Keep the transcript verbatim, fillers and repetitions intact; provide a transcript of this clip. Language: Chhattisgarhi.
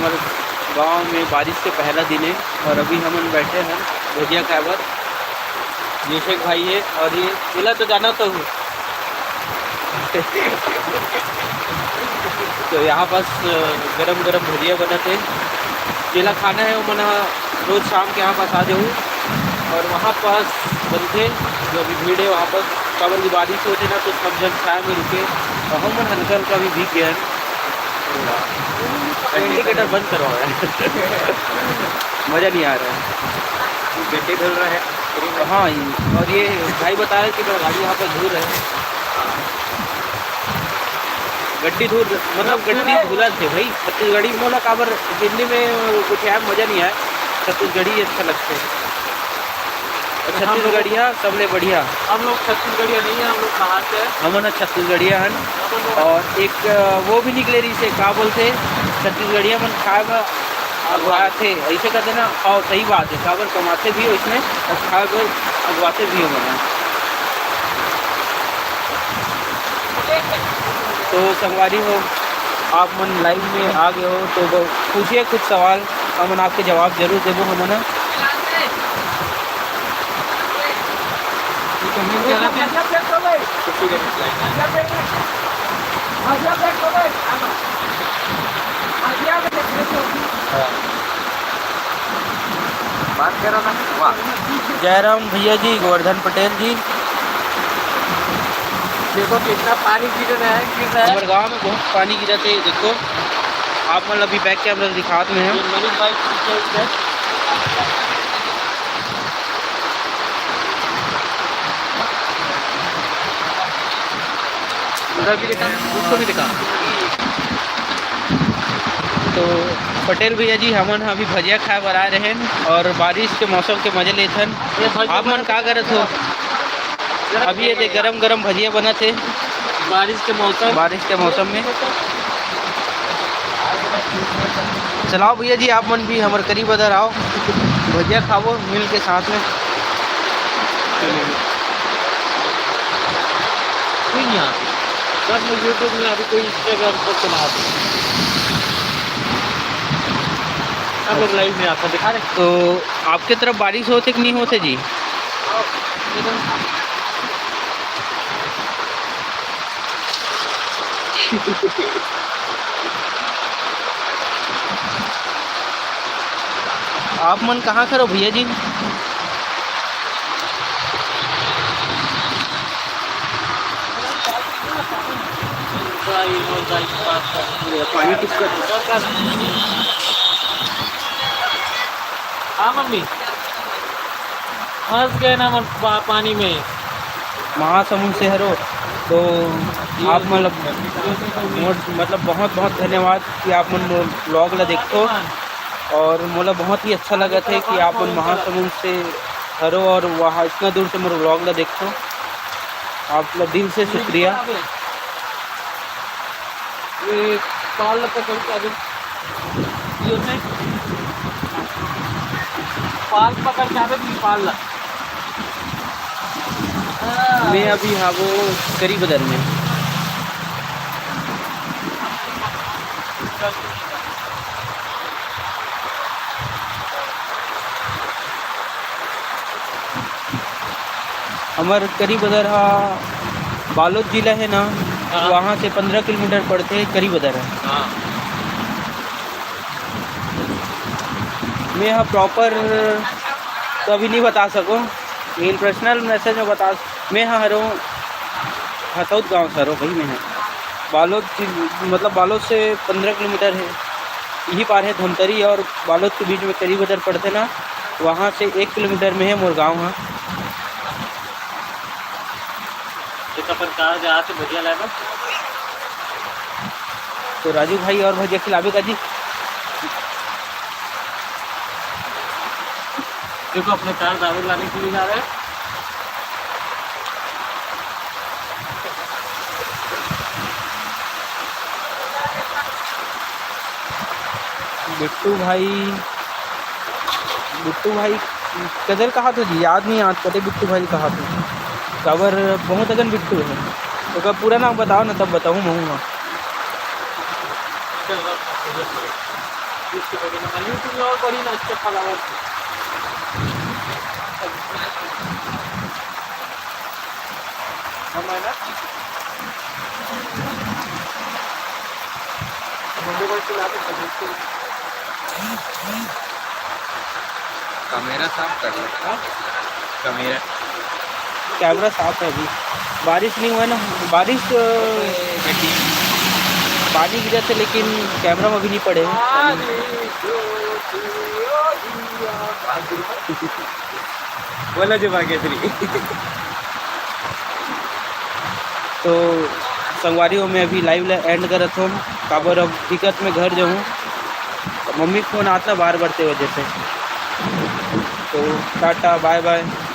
हमर गांव में बारिश के पहला दिन है और अभी हमन बैठे हैं भजिया खाए बर। ये शेख भाई है और ये, एला तो जाना तो हूँ। तो यहाँ पास, अ, गरम गरम भजिया बनत है। जेला खाना है, वो मन ह रोज शाम के यहाँ पास आ जाऊ और वहाँ पास बनथे, जो अभी भीड़ है वहाँ पास। काबर की बारिश होथे ना, तो सब जन छाया में रुके और हम मन हल्का हल्का भी भीग गए हैं। वेंटिलेटर बंद करवाओ यार। मज़ा नहीं आ रहा है। गड्डी धुल रहा है। हाँ, ये, और ये भाई बता रहे कि मेरा गाड़ी यहाँ पर धूल है। गड्डी धूल, मतलब गड्डी धुला थे भाई। छत्तीसगढ़ी मोला काबर हिंदी में कुछ है, मज़ा नहीं आया। छत्तीसगढ़ी अच्छा लगता है। हम लोग छत्तीसगढ़िया सबले बढ़िया। हम लोग छत्तीसगढ़िया नहीं है, हम लोग बाहर से हैं। हमन ह छत्तीसगढ़िया हन। हम लोग और एक, अ, वो भी निकले रही से, का बोलते, छत्तीसगढ़िया मन खाए में अगुआथे, ऐसे कहते ना। और सही बात है, काबर कमाते भी हो इसमें और खाए बर अगुआते भी हो बना। तो संगवारी हो, आप मन लाइव में आ गए हो तो ब-, पूछिए कुछ सवाल, हमन आपके जवाब जरूर देबो हमन ह। बात करो ना। वाह। जयराम भैया जी, गोवर्धन पटेल जी। देखो कितना पानी गिर रहा है, गिर रहा है। हमर गांव में बहुत पानी गिरा थे, देखो। आप मन अभी बैक कैमरा से दिखात में हैं। ये मनीष भाई पीछे उधर। उधर भी दिखा, उसको भी दिखा। तो पटेल भैया जी, हमन ह अभी भजिया खाए बर आए रहेन और बारिश के मौसम के मजे लेथन। ये भजिया आप मन का करत हो? अभी ये देख, गरम गरम भजिया बनत हे। बारिश के मौसम। बारिश के मौसम में। चलाओ भैया जी, आप मन भी हमर करीब अदर आओ, भजिया खाबो मिल के साथ में। कोई नहीं आते। सब लोग YouTube में अभी कोई Instagram पर चला दे। सब लोग लाइव में आता दिखा रहे। तो आपके तरफ बारिश होथे कि नहीं होथे जी? आप मन कहाँ खरो भैया जी? पानी किसका? हाँ मम्मी, फंस गए ना मन पा-, पानी में। महासमुंद से हरो, तो आप मतलब, मोर, मतलब बहुत बहुत धन्यवाद कि आप मन मोर vlog ला देखो और मोला बहुत ही अच्छा लगत है कि आप मन महासमुंद से हरो और वहाँ इतना दूर से मोर vlog ला देखो। आप ला दिल से शुक्रिया। ये पाल लगता है, कभी क्या ये होता है? पाल पकड़ के आवे, फिर पाल ला। हाँ। मैं अभी हाँ वो करी बदल में। हमर करी बदर हा बालोद जिला है ना, हाँ। वहाँ से पंद्रह किलोमीटर पड़थे करी बदर हा। हाँ। मैं हा proper तो अभी नहीं बता सको, लेकिन personal message में बता। मैं हा हरो हथौद गांव से हरो भाई। मैं हा बालोद की, मतलब बालोद से पंद्रह किलोमीटर है, यही पार है धमतरी और बालोद के बीच में करी बदर पड़थे ना, वहाँ से एक किलोमीटर में है मोर गांव हा। एक अपन कहाँ जा तो भजिया लाए बा। तो राजू भाई और भजिया खिलावे का जी। देखो अपने कार दारू लाने के लिए जा रहे हैं। बिट्टू भाई, बिट्टू भाई कदर कहा थे जी, याद नहीं आत कते बिट्टू भाई कहा थे। काबर बहुत अगन बिट्टू है, ओकर पूरा नाम बताओ ना, तब बताऊँ महूँ ना। YouTube में और बढ़िया ना, अच्छे followers। हम है ना, बंदोबस्त ला के समझते हैं। कैमरा साफ कर लो। हाँ? कैमरा। कैमरा साफ है अभी, बारिश नहीं हुआ ना, बारिश, अ, पानी गिरा था, लेकिन कैमरा में अभी नहीं पड़े। बोला जो भाग्यश्री। तो संगवारी हो, मैं अभी live ला end करत हूँ, काबर अब दिक्कत में घर जाऊँ, मम्मी के फोन आता बार बार ते वजह से। तो टाटा, bye bye।